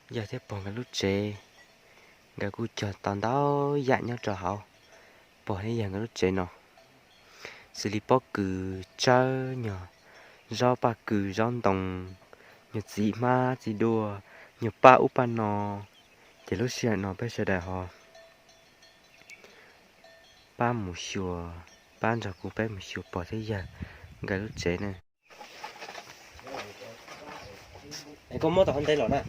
Yawg thiab pog nkawd lub tsev, nkawd kuj cog tau ntau yam nyob rau hauv pog thiab yawg nkawd lub tsev no, xws li pob kws, tsawb, nyuag zaub paj kws, zaub ntoo, nyuag txiv hmab txiv duaj, nyuag paj ub paj no. Ces lub sij hawm no peb sawv daws ho pab mus xyuas, pab nrog kuv peb mus xyuas pog thiab yawg nkawd lub tsev na. Es koj muab tau hov nte los na.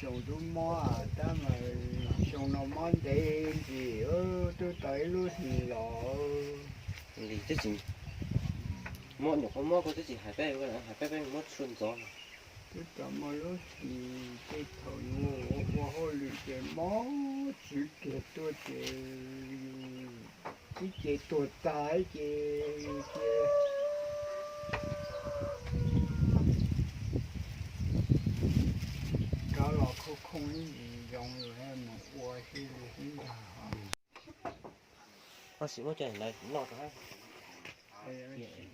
Xyoo tub mob tab mas xyoo no mob ntev ntsis, twb tau ib lub hlis los. Li twb tsis, muab nyuam qhuav muab koj twb tsis hais peb, hais peb peb muab tshuaj ntxov. Twb tau muaj lub hlis tej thaum yus ua hauj lwm ces mob txwv kiag tuaj ces yus ib ce tuag tag ces cia rov los khooj khooj ib ntsis zoo yus mus ua sib li sib ntag. Koj sim muab cov ntawd noj rau hab.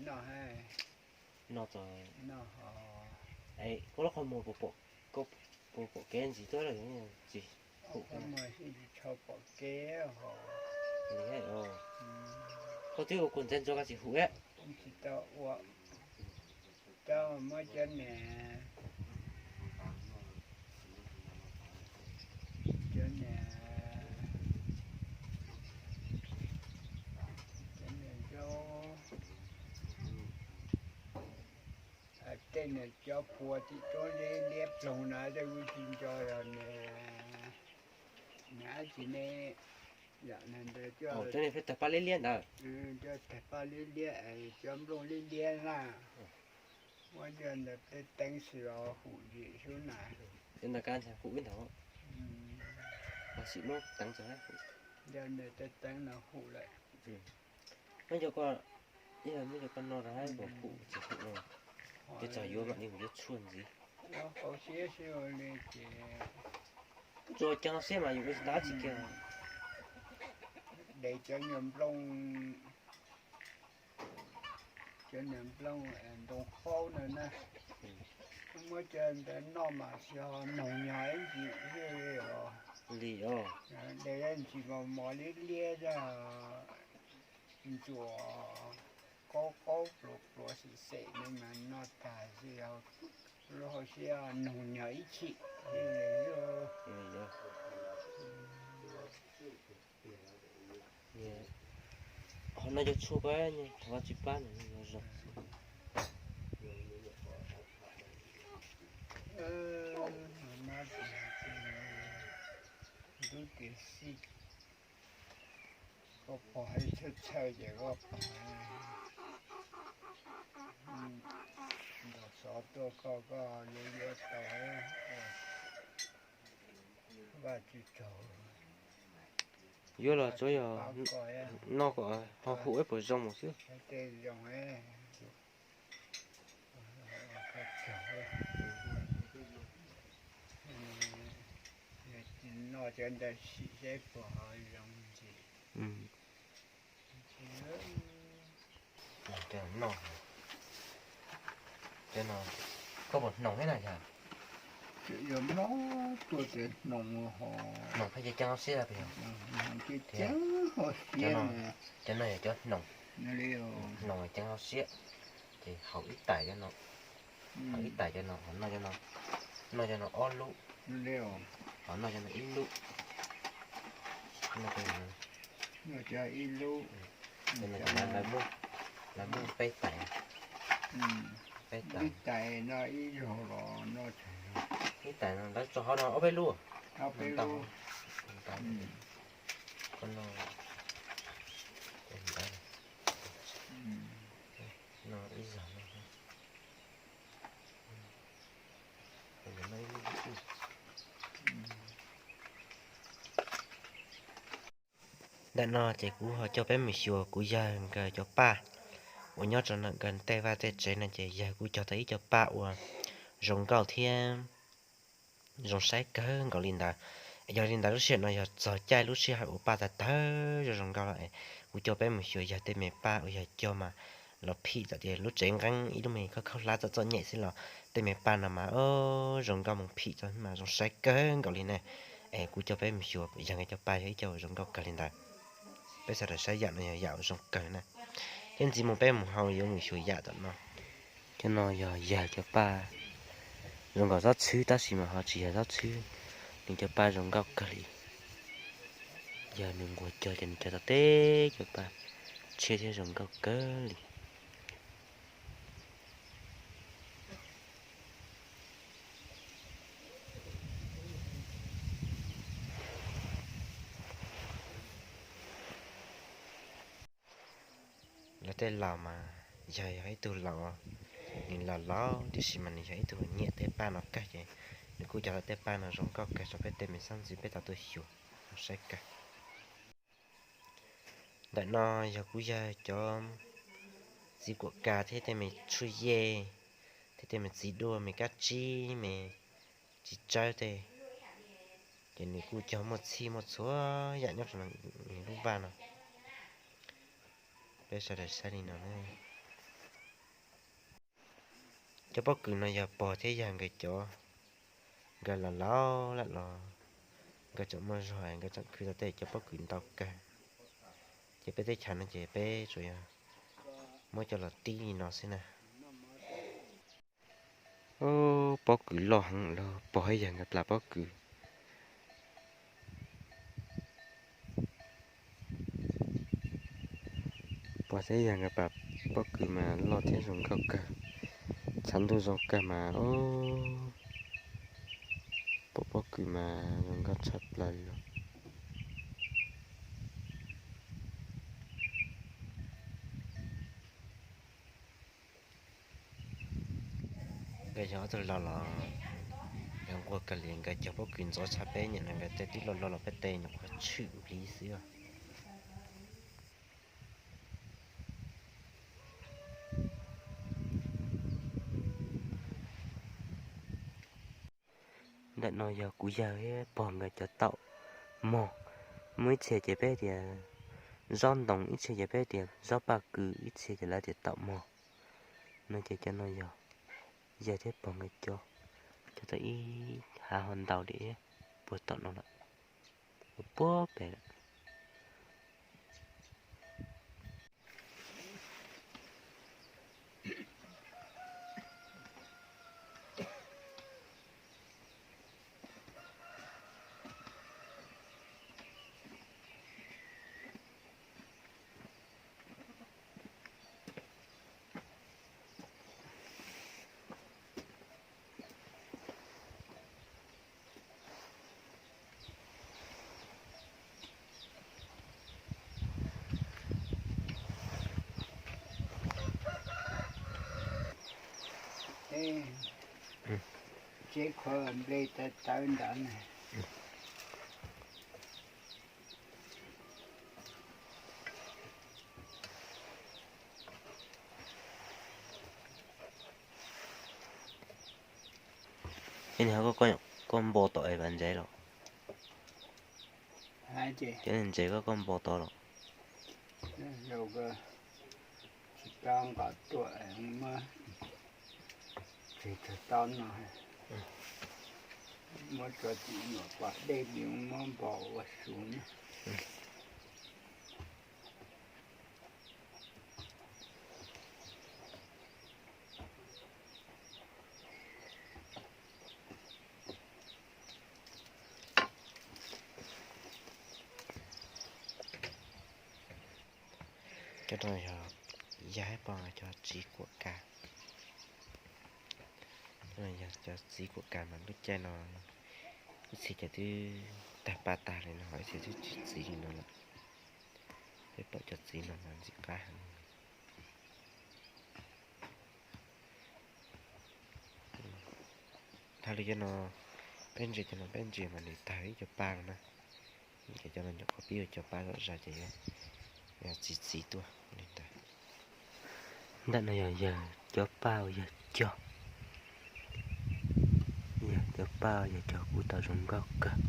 Noj hab. Noj txog. Es koj lub qhov muag puas pom kev ntxiv tuaj lawm tsis hum? Koj twb ua kuv ntxeev ntxuav koj tsis hum. Tsis tau ua, tau muab cov niag, cov niag, cov niag zaub, tej niag cov puas tim roob liab liab ploog na tej kuj tsis nco yog niag, niag dab tsi ne, yam niag ntawd coj, cov niag peb tawg paj liab liab ntawd, cov tawg paj liab liab es cov nplooj liab liab na. Muab cov ntawd tej teeb xwb los hum yim xwb na. Cov ntawd kab hum ib ntawd, sim muab teev txog, cov ntawd tej teeb no hum lawm. Muab cov ko, muab cov ko no rau hab kom hum tsis hum no, ces txog yuav mam li mus yuav tshuaj ntxiv. Tsuas ceev siab mas yus ua tsis tau dab tsi kiag. Dev cov nyuag nplooj, cov niag nplooj ntoo qaub ntawd na, muab cov ntawd noj mas tsis ho noog nyog ib ntsis thiab li os. Li os. Dev ntsis mos mos liab liab, ntsuas qaub qaub pluav pluav xim xim no mas noj tag xwb, lub hauv siab noog nyog ib chim. Qhov no cov tshuaj pab, qhov tsis pab no zoo. Ntub tias xij, koj pog ib txhawj txhawj ces koj pog ntaus xov tuaj koj, koj yuav yuav tau. Vaj tswv tsaug. Yuav los tsuav yog noj kom ho hum ib puas zoo mus xwb. Tej zoo, noj cov ntawd sim seb puas ho zoo ntsis. Koj puas hnoos thiab na yog? Yog mob tuaj ces hnoos ho, hnoos thiaj ceev hauv siab. Cov no yog cov hnoos, hnoos ceev hauv siab, ces haus ib tais cov no, haus ib tais cov no, ho noj cov no, noj cov no ob lub, ho noj cov no ib lub. Cov no lawv muab peb tais, peb tais, ib tais no lawv tso hauv no ob peb lub, ntau, ntau, koj no, no ib zog no. Ntawm no ces kuv ho coj peb mus xyuas kuv yawg nkawd cov paj uas nyob rau ntawm nkawd tej vaj tej tsev no ces yawg kuj cog tau ib co paj uas zoo nkauj thiab zoo saib kawg nkaus li ntawd. Yog li ntawd lub sij hawm no yog txog caij lub sij hawm uas paj tawg tawg zoo zoo nkauj lawm, kuv coj peb mus xyuas yawg tej me paj uas yawg cog mas los phim txawm tias lub tsev nqeeb ib lub me khaub khaub hlab txom txom nyem xwb los tej me paj no mas zoo nkauj mus phim txog mas zoo saib kawg nkaus li na. Es kuv coj peb mus xyuas yawg nkawd cov paj yog ib co zoo nkauj kawg li ntawd. Peb sawv daws saib yam no yog yam zoo kawg na. Thiab ntxiv mus peb mus hau yuav mus xyuas yam tom no. Cov no yog yawg cov paj zoo nkaus xob txhwb tab sis mas ho tsis yog xob txhwb, nws cov paj zoo nkauj kawg li. Yog nws nquag cog ces nws cog tau teb cov paj tshiab thiab zoo nkauj kawg li. Lawv tej laus mas yog yog ib tug laus, nws laus laus tiam sis mas nws yog ib tug nyiam tej paj no kawg ces nws kuj cog tau tej paj no zoo nkauj kawg rau peb tej me xab ntxwv peb tau tuaj xyuas saib kawg. Ntawm no yog kuv yawg cov txiv kuam kas thiab tej me tshuaj yej thiab tej me txiv duaj me kab tsib me txiv tsawb tej, ces nws kuj cog muaj txhij muaj txhua yam nyob rau nws lub vaj no. Peb sawv daws saib li no na. Cov pob kws no yog pog thiab yawg nkawd cov, nkawd laus laus lawm los nkawd tseem muaj zog nkawd tseem khwv tau tej cov pob kws ntau kawg. Ces peb teb chaws no ces peb tsuas yog muab coj los tib li no xwb na. Pob kws loj heev los pog thiab yawg nkawd plas pob kws. Pog thiab yawg nkawd plas pob kws mas loj thiab zoo nkauj kawg, tshav ntuj zoo kawg mas pom pob kws mas zoo nkauj tshaj plaws li os. Nkawd yog ob tug laus los nkawd nquag kawg li, nkawd cog pob kws ntxov tshaj peb, nim no nkawd tej twb loj loj los peb tej nyuam qhuav tshwm npliv xwb os. Ntawm no yog kuv yawg thiab pog nkawd cov taum mog. Muaj ib txhia ces peb tias zaub ntoo, ib txhia ces peb tias zaub paj kws, ib txhia ces lawv tias taum mog. No ces cov no yog yawg thiab pog nkawd cov, cov tau ib hav ho ntau li puag tom no lawm, puag pem lawm. Tseb qhuav nplej tawv tawv ntawd na. Koj npo tom es vas ntsev los? Cov ntsev koj, koj npo tod los? Tsis tau nqa tuaj, muab tseg tau no, muab tso tim nyuam pas dej li muab npo ua su na. Cov no yog yawg thiab pog nkawd cov txiv kuam kas. Yog cov txiv kuam kas mas lub caij no ib txhia ces twb tag paj tag li no, ib txhia twb tsis txiv li no lawm. Peb pom cov txiv no mas ntxim qab heev. Dhau li cov no, peb ntsia cov no peb ntsia mas nws tag ib co paj no na. Ces cov no nyuam qhuav pib ua cov paj zom zaws ces yuav txiv txiv tuaj li ntawd. Ntawm no yog yawg cov paj uas yawg cog, yawg cov paj yawg cog kuj tau zoo nkauj kawg.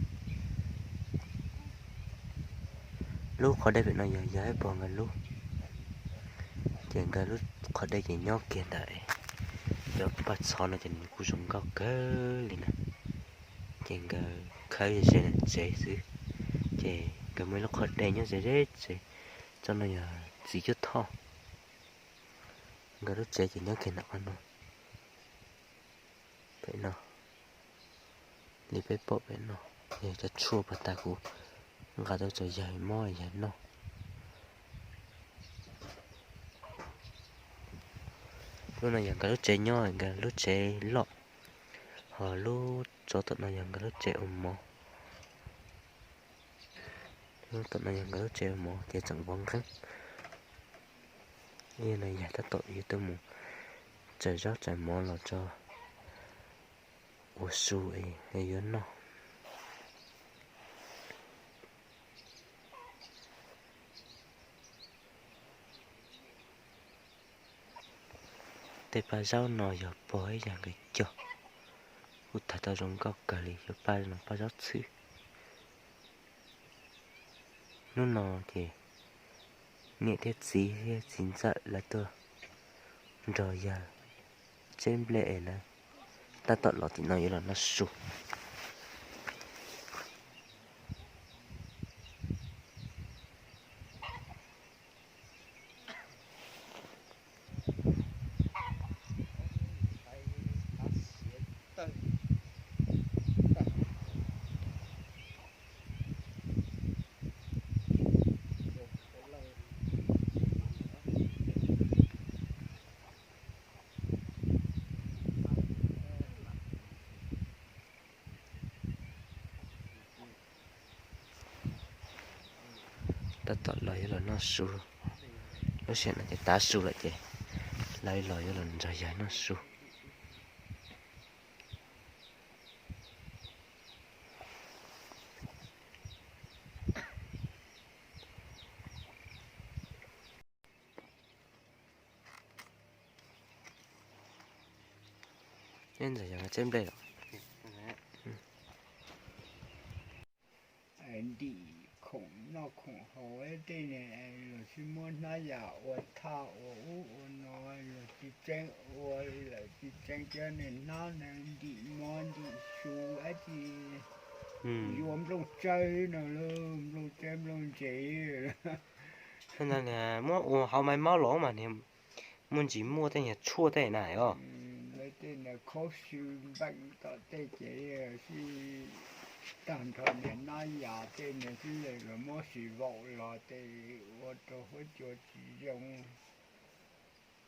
Lub qhov dej pem no yog yawg thiab pog nkawd lub. Ces nkawd lub qhov dej ces nyob kiag ntawm cov paj txhov no ces nws kuj zoo nkauj kawg li na. Ces nkawd khawb ze tsev xwb, ces nkawd muaj ib lub qhov dej nyob ze ze tsev. Tsob no yog txiv cuab thoj. Nkawd lub tsev ces nyob kiag ntawm qhov no, pem no, li peb pom pem no, yog cov tshuaj pas tas kuv nqa tuaj tso yawg mob yawg noj. Lub no yog nkawd lub tsev nyob, nkawd lub tsev loj, ho lub tsob tom no yog nkawd lub tsev ua mov. Lub tom no yog nkawd lub tsev ua mov ces tseem vov nqeeb. Ib no yog tab tom yuav tuaj mus tsaws zaub tsaws mov los tso ua su es yuav noj. Tej paj zaub no yog pog ib yam nkawd cog, kuj tham tau zoo nkauj kawg li, yog paj no paj zaub txhwb. Hnub no ces niam thiab txiv thiab txiv ntxawm lawv tuaj nrog yawg tseb nplej es lawv tab tom los tim no yuav los noj su. Tab tom los yuav los noj su, lub sij hawm no ces tav su lawm ces lawv los yuav los nrog yawg noj su. Ntxawm yog tseb nplej los ntim khoom noj khoom haus tej ne, los sis muab hnab yas ua thaj ua ub ua no, los tsis tseeb ua lawm tsis tseeb cov niag hnab ne ntim mov ntim su dab tsi, yuav nplooj tsawb no lauj, nplooj tsawb nplooj ntsev. Muab ua hauv maiv maub los mas muaj ntsis muaj tej niag tshuaj tej na os. Lawv tej niag khaub sw npeej tom tej ces sib tag nrho niag hnab yas tej niag xwb los muab sis vaum los ces ua rau huab cua tsis zoo.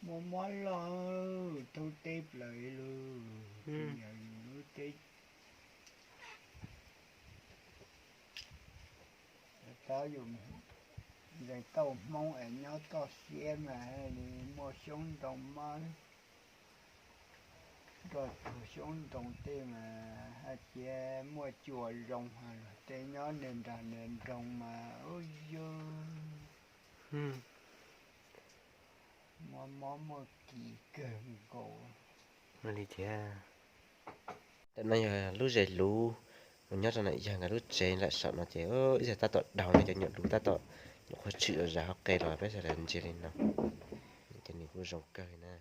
Muaj mob loj thoob teb plaws lauj, tsis yog yus lub teb. Tab yus nqes tauj Hmoob es nyob toj siab mas li muaj xyoob ntoo mob, nroj tsuag xyoob ntoo tej mas hais tias muaj cua zoo, hais luag tej nyob niag nrog niag nroog mas ub yug muaj mob muaj kis kawg nkaus li thiab. Ntawm no yog lub zes luv uas nyob rau ntawm yawg nkawd lub tsev lawm saum no ces ib yam tab tom daug no, cov nyuam luv tab tom nyuam qhuav tshwm zam hauv qe los peb sawv daws ntsia li no, ces nws kuj zoo kawg na.